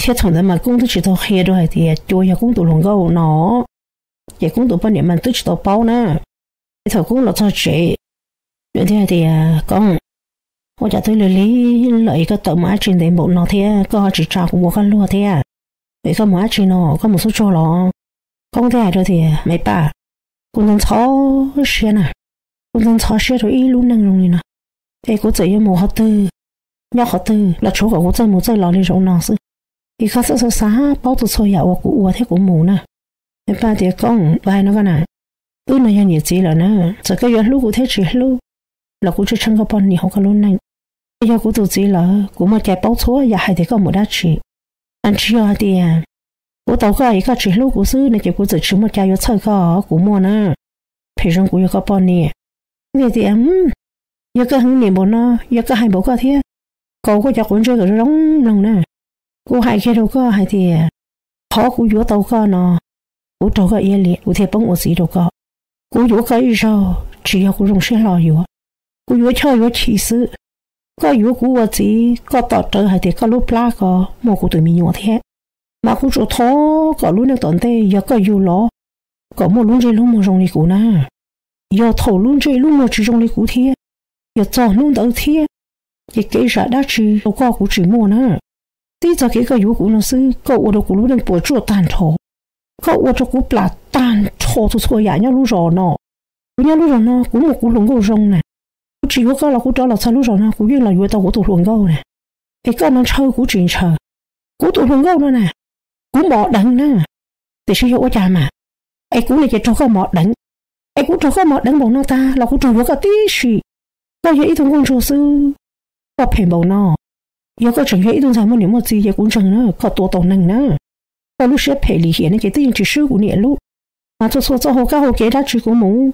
Thiab thaum ntawd mas Koob twb tsis tau qhia rau hais tias cua yog Koob tus hluas nkauj no. Ces Koob tus poj niam mas twb tsis tau paub na. Ces thaum Koob los txog tsev, nws thiaj hais tias, Koob, ua cas twb lig lig lawm es koj tawm mus dab tsi ntev npaum no thiab koj ho tsis tsa kuv ua koj luag thiab? Es koj mus dab tsi no, koj mus xub tsuag los? Koob thiaj hais rau tias, Me Paj, kuv ntxhov ntxhov siab na, kuv ntxhov ntxhov siab rau ib lub neej zoo li no, es kuv txawm yuav mus qhov twg, nyob qhov twg los tshuav kom kuv txawj mus txawj los li zaum no xwb. Es koj txhob xav xav paub txhua txhua yam uas kuv ua thiab kuv mus na. Me Paj tias, Koob, kuv hais no koj na, wb no yog niam txiv lawm na, txawm koj yuav hlub kuv thiab tsis hlub los kuv tseem tsheej koj poj niam hauv koj lub neej. Koj yog kuv tus txiv lawm, kuv muaj cai paub txhua yam hais tias koj mus dab tsi. Ntshe yog hais tias kuv tau koj es koj tsis hlub kuv xwb no ces kuv txawm tsis muaj cai yuav txhawj koj, kuv muaj na, phem zoo kuv yog koj poj niam. Tias, Yog koj hwm niam npaum no, yog koj hais npaum koj thiab, kaus koj cov quav ntsej kom zoo zoo mloog na. Kuv hais kiag rau koj hais tias, qhov kuv yuav tau koj no, kuv raug koj iab liam kuv thiaj poob ua txiv rau koj. Kuv yuav koj ib zaug tsis yog kuv zoo siab hlo yuav, kuv yuav choj yuav chim xwb. Koj yuav kuv ua txiv, koj tom rawv hais tias koj lub plab ko muaj kuv tus me nyuam thiab, mas kuv tsuas thov kom lub neej tom ntej yog koj yug los kom muaj lub ntsej lub muag zoo li kuv na. Yog thaum lub ntsej lub muag tsis zoo li kuv thiab, yog txog hnub ntawd thiab, ces kev zam dab tsi rau koj kuv tsis muaj na. Tib txog kev koj yuav kuv no xwb koj ua rau kuv lub neej puas tsuaj tag nrho. Koj ua rau kuv plam tag nrho txhua txhua yam nyob lub zos no. Kuv nyob lub zos no kuv muaj kuv hluas nkauj zoo na. Kuv tsis yuav koj los kuv rov los txog lub zos no kuv yeej los yuav tau kuv tus hluas nkauj na. Es koj no ntshaw kuv tsis ntshaw? Kuv tus hluas nkauj no na, kuv mos deev na. Tiam sis yog ua cas mas, es kuv no ces raug koj mos deev. Es kuv raug koj mos deev npaum no tag los kuv raug yuav koj tib si. Koj yog ib tug nkauj ntsuag xwb, koj phem npaum no. Yog koj tseem yog ib tug ntxhais muaj niam muaj txiv ces kuv ntseeg na koj tua tau neeg na. Koj lub siab phem lim hiam no ces twb yeej tsis swb kuv niam lub. Mas txhua txhua txoj hau kab hau kev dab tsi kuv mus,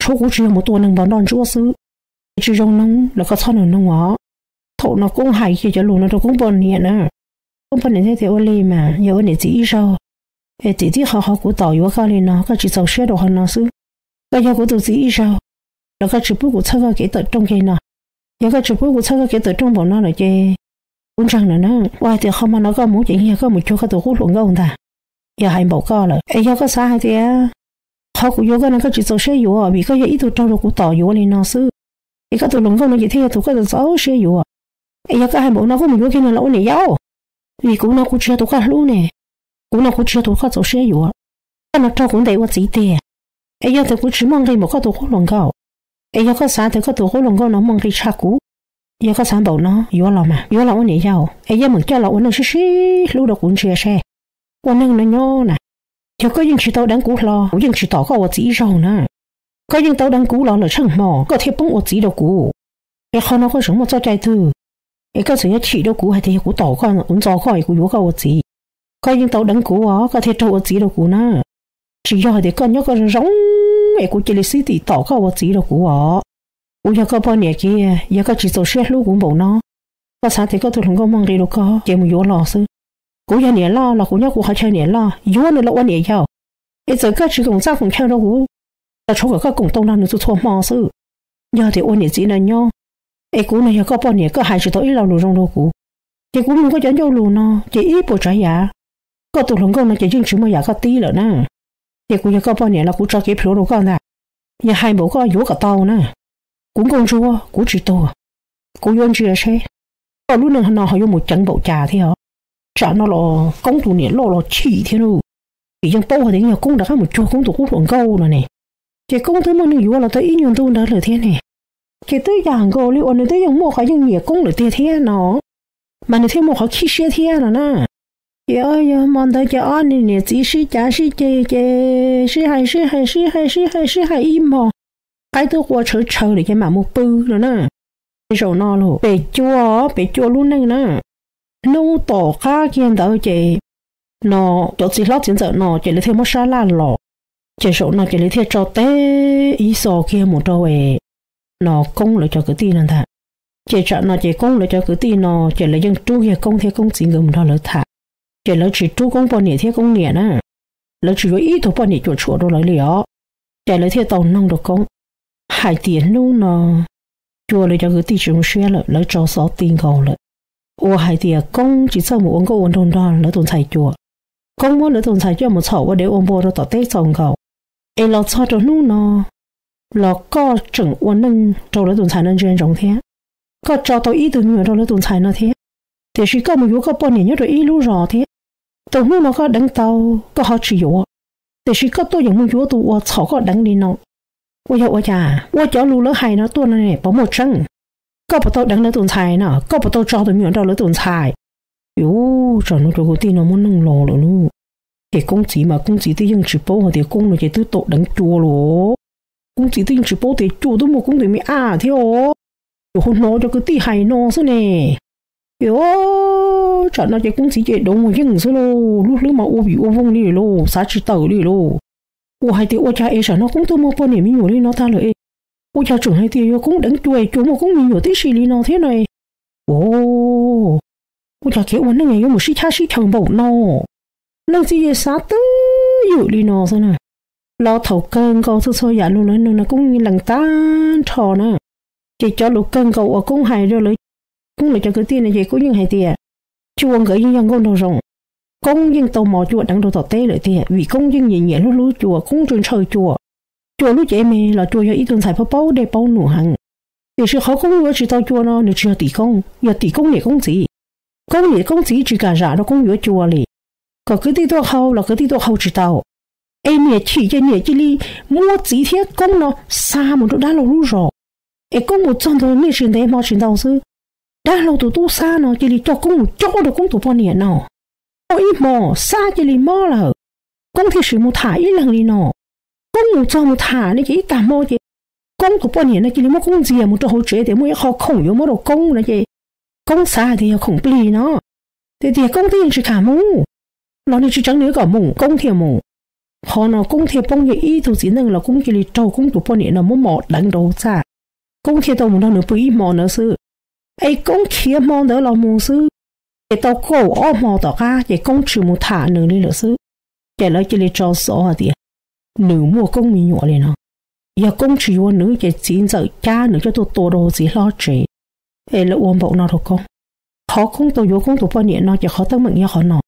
tshuav kuv tsis yog mus tua neeg npog nroj ntsuab xwb. Es tsis zoo noog los koj txhob noog noog os. Thaum no Koob hais kiag cov lus no rau Koob poj niam na. Koob poj niam thiaj tias, Ua li mas yog ua niam txiv ib zaug, es txim tib qho qhov kuv tom yuav koj li no koj tsis txaus siab rau qhov no xwb. Koj yog kuv tus txiv ib zaug los koj tsis pub kuv txhawb koj kev tawm rooj kiag no. Yog koj tsis pub kuv txhawb koj kev tawm rooj npaum no lawm ces kuv ntseeg lawm na, ua hais tias qhov hmo no koj mus ces yog koj mus cuag koj tus qub hluas nkauj ntag. Yog hais npaum koj lawm es yog koj xav hais tias qhov kuv yuav koj no koj tsis txaus siab yuav vim koj yog ib tug raug rau kuv tom yuav li no xwb, es koj tus hluas nkauj no ces thiaj yog tus koj txaus siab yuav. Es yog koj hais npaum no koj mus yuav kiag nws los ua niam yau, vim kuv no kuv tsis yog tus koj hlub ne, kuv no kuv tsis yog tus koj txaus siab yuav. Koj no raug kuv ntes ua txiv tiag. Es yog tias kuv tsis muaj nqis npaum koj tus qub hluas nkauj, es yog koj xav tias koj tus qub hluas nkauj no muaj nqis tshaj kuv, yog koj xav npaum no yuav los mas yuav los ua niam yau es yeej meem coj los ua neej sib sib hlub rau kuv ntsia seb. Ua neeg no nyob na, Yog koj yeej tsis tau deev kuv hlo, kuv yeej tsis tom koj ua txiv ib zaug na. Koj yeej tau deev kuv los lawm tsheej hmo koj thiaj poob ua txiv rau kuv. Es qhov no koj tseem muaj txoj cai twg? Es koj txawm yuav chim rau kuv hais tias yog kuv tom koj, kuv ntxo koj es kuv yuav koj ua txiv. Koj yeej tau deev kuv os, koj thiaj raug ua txiv rau kuv na. Tsis yog hais tias koj nyob koj zoo zoo es kuv cia li xib tim tom koj ua txiv rau kuv os. Kuv yog koj poj niam kiag, yog koj tsis txaus siab hlub kuv npaum no, koj xav tias koj tus hluas nkauj muaj nqis rau koj ces mus yuav los xwb. Kuv yog niam loj los kuv nyob kuv qhov chaw niam loj, yuav nws los ua niam yau. Es txawm koj tsis koom txaj koom chaw rau kuv los tshuav kom koj koom tau nrog nws txhua txhua hmo xwb. Yog tias ua niam txiv no nyob, es kuv no yog koj poj niam, koj hais tsis tau ib lo lus zoo rau kuv, ces kuv mloog koj cov ncauj lus no ces ib puas tsav yam. Koj tus hluas nkauj no ces yeej tsis muaj yam koj tib lawm na. Ces kuv yog koj poj niam los kuv tso kev plhuav rau koj ntag. Yog hais npaum koj yuav kom tau na. Kuv nkauj ntsuag kuv tsis tuag, kuv yuav ntsia seb koj lub neej no ho yuav mus ceev npaum cas thiab os. Tsam no los Koob tus niam loj los chim thiab lauj. Vim yeej paub hais tias yog Koob rov qab mus cuag Koob tus qub hluas nkauj no ne, ces Koob twb muaj neeg yuav los tau ib nyuag ntu ntawd lawm thiab ne. Ces twb yam nkaus li uas nws twb yeej muaj qhov yeej nyiam Koob lawm tiag thiab no, mas nws thiaj muaj qhov khib siab thiab no na. Ces yog hmo ntawd ces ob niag niam txiv sib cav sib ceg ces sib hais sib hais sib hais sib hais sib hais ib hmos, qaib twb qua tshawv tshawv lawm ces mam mus pw no na. Ces zaum no los pem cua, pem cua lub neej na. Hnub tom qab kiag ntawd ces no cov txiv hlob txiv ntxawm no ces lawv thiaj muab sab laj los. Ces zaum no ces lawv thiaj tso teb ib xo kiag mus rau no Koob lawv cov kwv tij no ntag. Ces tsam no ces Koob lawv cov kwv tij no ces lawv yeej rub kiag Koob thiab Koob txiv nkawd mus nrog lawv tham. Ces lawv tsis rub Koob poj niam thiab Koob niam na, lawv tsis yuav ib tug poj niam cuam tshuam rau lawv li os. Ces lawv thiaj tau noog rau Koob hais tias hnub no cua lawv cov kwv tij tsis zoo siab lawm, lawv tso xov ti nkaus lawm, uas hais tias Koob tsis txawj mus ua nkauj ua nraug nrog lawv tus ntxhais cua. Koob muab lawv tus ntxhais coj mus txhom ua dev ua npua rau tom teb txaus nkaus, es los txog rau hnub no los koj tseem ua neej rau lawv tus ntxhais no ntsia ntsoov thiab. Koj tso tau ib tug me nyuam rau lawv tus ntxhais no thiab, tiam sis koj mus yuav koj poj niam nyob rau ib lub zos thiab. Tus hnub no koj deev tau, koj ho tsis yuav, tiam sis koj tuaj yeem mus yuav tus uas txhom koj deev li no. Ua yog ua cas ua cov lus lawv hais no tuaj no ne, puas muaj tseeb? Koj puas tau deev lawv tus ntxhais no? Koj puas tau tso tus me nyuam rau lawv tus ntxhais? Ub, tsam no cov kwv tij no muab noog los lawm lauj. Ces Koob txiv mas Koob txiv twb yeej tsis paub hais tias Koob no ces twb tau deev cua los. Koob txiv twb yeej tsis paub tias cua twb muaj Koob tus me ab thiab os. Ces ho hnov cov kwv tij hais no xwb ne. Ces tsam no ces Koob txiv ces doov mus yeej xwb lauj, lub hlwb mas ua vim ua vooj li lauj, xav tsis tawm li lauj. Ua hais tias ua cas es tsam no Koob twb muaj poj niam me nyuam li no tag lawm es, ua cas tseem hais tias yog Koob deev cua es cua muaj Koob me nyuam tib si li no thiab no. Ua, ua cas kev ua neej yuav mus sib chab sib chaws npaum no. Leej txiv yeej xav twb ywm li no xwb na. Los thaum kawg nkaus txhua txhua yam lus lawv nug no Koob lees tag nrho na. Ces cov lus kawg nkaus uas Koob hais rau lawv, Koob lawv cov kwv tij no ces Koob yeej hais tias cua nkawd yeej yog nkauj nraug zoo. Koob yeej tau mos cua deev rau tom teb lawm tiag, vim Koob yeej nyiam nyiam hlub hlub cua, Koob ntshaw ntshaw cua. Cua lub cev me los cua yog ib tug ntxhais paub paub dej paub num heev. Tiam sis qhov Koob yuav tsis tau cua no nws tsis yog tim Koob, yog tim Koob niam Koob txiv. Koob niam Koob txiv tsis kam zam rau Koob yuav cua li. Kom kwv tij tuaj qhau los kwv tij tuaj qhau tsis tau. Es niam chim ces niam cia li muab txiv thiab Koob no xa mus rau dab laug lub zos. Es Koob mus txog ntawd niaj tsis ntev hmo tsis ntau xwb, dab laug tus tub Xab no cia li coj Koob mus cob rau Koob tus poj niam no. Muaj ib hmo Xab cia li mob lawm, Koob thiaj sim mus tham ib leeg li no. Koob mus txog mus tham ne ces ib tag hmo ces Koob tus poj niam no cia li muab Koob ntxias mus rau hauv tsev tias muaj ib qho khoom yuav muab rau Koob no ces Koob xav hais tias yog khoom plig no. Tiag tiag Koob twb yeej tsis kam mus, los nws tsis tseev nws kom mus Koob thiaj mus. Qhov no Koob thiaj poob yog ib tug txiv neej los Koob cia li raug Koob tus poj niam no muab mos deev rau hauv txaj. Koob thiaj tau mus nrog nws pw ib hmo ntawd xwb. Es Koob khiav hmo ntawd los mus xwb, ces tau kaum ob hmo tom qab ces Koob tsis mus tham nws li lawm xwb. Ces lawv cia li tso xov hais tias nws muaj Koob me nyuam li no. Yog Koob tsis yuav nws ces txiv ntxawm cab nws coj tuaj tua rau hauv txiv hlob tsev. Es lawv ua npaum no rau Koob. Qhov Koob tau yuav Koob tus poj niam no ces qhov teeb meem yog qhov no.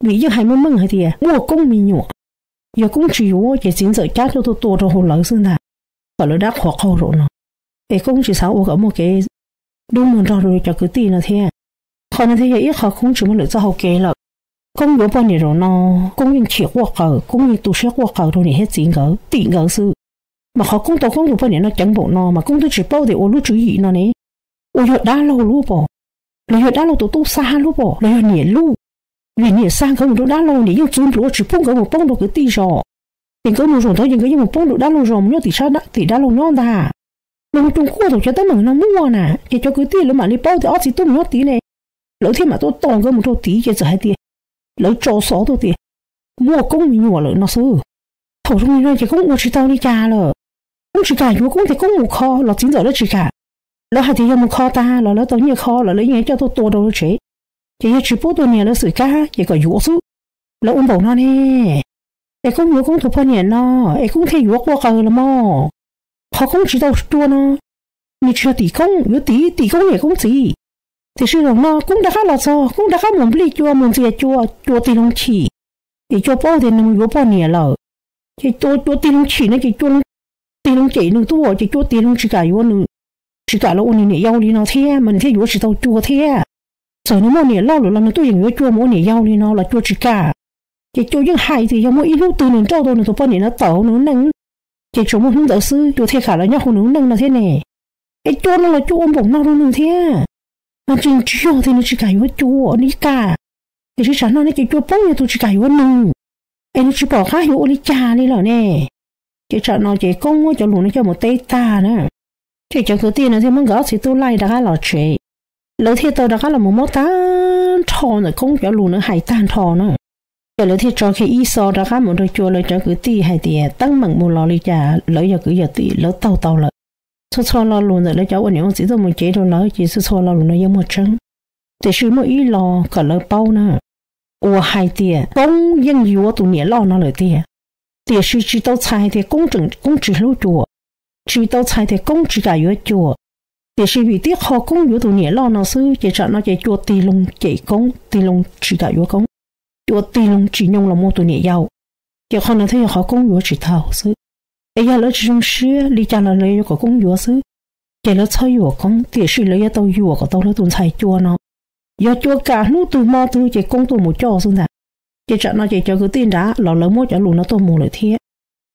Vim yeej hais meej meej hais tias muaj Koob me nyuam, yog Koob tsis yuav ces txiv ntxawm cab coj tuaj tua rau hauv lawv xwb ntag, kom lawv dab qhuas qaug zaum no. Es Koob tsis xav ua kom muaj kev dub muag nrog rau cov kwv tij no thiab. Qhov no thiaj yog ib qho Koob tsis muaj lwm txoj hau kev lawm. Koob yuav poj niam zaum no, Koob yeej chim quaj qaws, Koob yeej tu siab quaj qaws rau niam thiab txiv nkawd, tim nkawd xwb. Mas qhov Koob tau Koob tus poj niam no ceev npaum no mas Koob twb tsis paub tias ua lub tswv yim no ne, ua yog dab laug lub pom, los yog dab laug tus tub Xab lub pom, los yog niam lub. Vim niam xa nkawd mus rau dab laug, niam yeej txwv npluav tsis pub nkawd mus poob rau kwv tij zos. Ces nkawd mus zaum ntawd ces nkawd yeej mus poob rau dab laug zos, mus nyob tim sab, tim dab laug nyob ntag. Lawv mus rau nkuaj thaum cov teeb meem no muaj na, ces cov kwv tij lawv mam li paub tias ob txiv tub mus nyob tid ne, lawv thiaj mam tuaj tos nkawd mus rau tid ces txawm hais tias lawv tso xov tuaj tias muaj koob me nyuam lawm no xwb. Thaum zoo li no ces koob ua tsis tau li cas lawm. Koob tsis kam yuav, koob tias koob mus kho los txiv ntxawm lawv tsis kam. Lawv hais tias yog mus kho tag los lawv tau nyiaj kho los lawv yeej coj tuaj tua rau lawv tsev, ces yog tsis pub tua niam lawv xwm kab ces kom yuav xwb. Lawv ua npaum no ne, es koob yuav koob tus poj niam no, es koob thiaj yuav quaj qw los mas. Qhov koob tsis tau cua no, nws tsis yog tim koob, yuav tim tim koob niam koob txiv. Tiam sis zaum no koob rov qab los txog, koob rov qab mus nplij cua mus ntxias cua, cua tig loo chim, ces cua paub tias nws mus yuav poj niam lawm. Ces cua, cua tig loo chim no ces cua tig loo cem nws tuaj, ces cua tig loo tsis kam yuav nws, tsis kam los ua nws niam yau li no thiab mas nws thiaj yuav tsis tau cua thiab. Txawm nws muaj niam loj lawm los nws tuaj yeem yuav cua mus ua niam yau li no los cua tsis kam. Ces cua yeej hais tias yog muaj ib hnub twg nws nrauj tau nws tus poj niam no tawm hauv nws lub neej, ces tsuas muaj hnub ntawd xwb cua thiaj kam los nyob hauv nws lub neej no thiab ne. Es cua no los cua ua npaum no rau nws thiab, mas tseem tsis yog tias nws tsis kam yuav cua, nws kam. Tiam sis tsam no ne ces cua paub yog tus tsis kam yuav nws, es nws tsis pom qab yuav ua li cas li lawm ne. Ces tsam no ces koob muab cov lus no coj mus teb tag na, ces cov kwv tij no thiaj muab nkawd ob txiv tub laij rov qab los tsev. Lawv thiaj tau rov qab los mus muab tag nrho ntawm koob cov lus no hais tag nrho na. Ces lawv thiaj tso kiag ib xo rov qab mus rau cua lawv cov kwv tij hais tias teeb meem mus los li cas lawv yog kwv yog tij lawv taug tau lawm. Txhua txhua lo lus ntawm lawv cov ua niam ua txiv tuaj mus cev rau lawv ces txhua txhua lo lus no yeej muaj tseeb. Tiam sis muaj ib lo kom lawv paub na, uas hais tias koob yeej yuav tus niam loj no lawm tiag, tiam sis tsis tau txhais tias koob tseem, koob tsis hlub cua, tsis tau txhais tias koob tsis kam yuav cua. Tiam sis vim tib qho koob yuav tus niam loj no xwb ces tsam no ces cua tig loo cem koob, tig loo tsis kam yuav koob, cua tig loo tsis nyoo los mus tus niam yau. Ces qhov no thiaj yog qhov koob yuav tsis tau xwb. Es yog lawv tsis zoo siab li cas los lawv yuav kom koob yuav xwb, ces lawv txhob yuam koob, tiam sis lawv yuav tau yuam kom tau lawv tus ntxhais cua no. Yog cua kam hnub twg hmo twg ces koob tuaj mus coj xwb ntag. Ces tsam no ces cov kwv tij nrad los lawv muab cov lus no tuaj mus lawm thiab.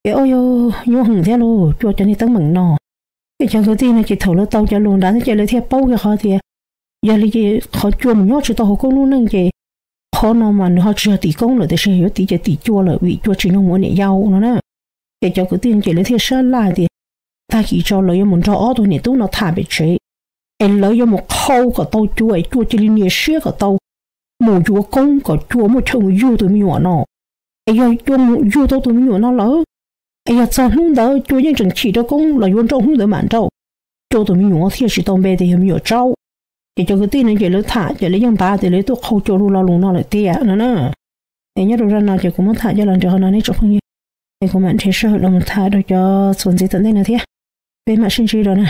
Ces o yog nyuaj heev thiab lauj, cua cov niag teeb meem no. Ces cov kwv tij no ces thaum lawv tau cov lus nrad thiab ces lawv thiaj paub kiag qhov tias yog li ces qhov cua mus nyob tsis tau hauv koob lub neej ces qhov no mas nws ho tsis yog tim koob lawm tiam sis yuav tim ces tim cua lawm vim cua tsis nyoo mus ua niam yau no na. Ces cov kwv tij ces lawv thiaj sab laj tias tag kis tso lawv yuav mus nrog ob tug niam tub no tham pem tsev, es lawv yuav mus qhau kom tau cua es cua cia li nias siab kom tau mus yuav koob kom cua muaj chaw mus yug tus me nyuam no. Es yog cua mus yug tau tus me nyuam no lawm, es yog txog hnub ntawd cua yeej tseem chim rau koob los yuav nrauj hnub ntawd mam nrauj, cua tus me nyuam thiaj tsis tau npe tias yog me nyuam tsaub. Ces cov kwv tij no ces lawv tham ces lawv yeej npav tias lawv tuaj qhau cua lub lo lus no lawm tiag no na. Es nyob rau zaj no ces kuv muab tham coj los nrhiav qhov no nej tsoom phooj ywg, es kuv mam nrhiav sij hawm los tham rau cov txuas ntxiv tom ntej no thiab. Peb mam sib ntsib dua na.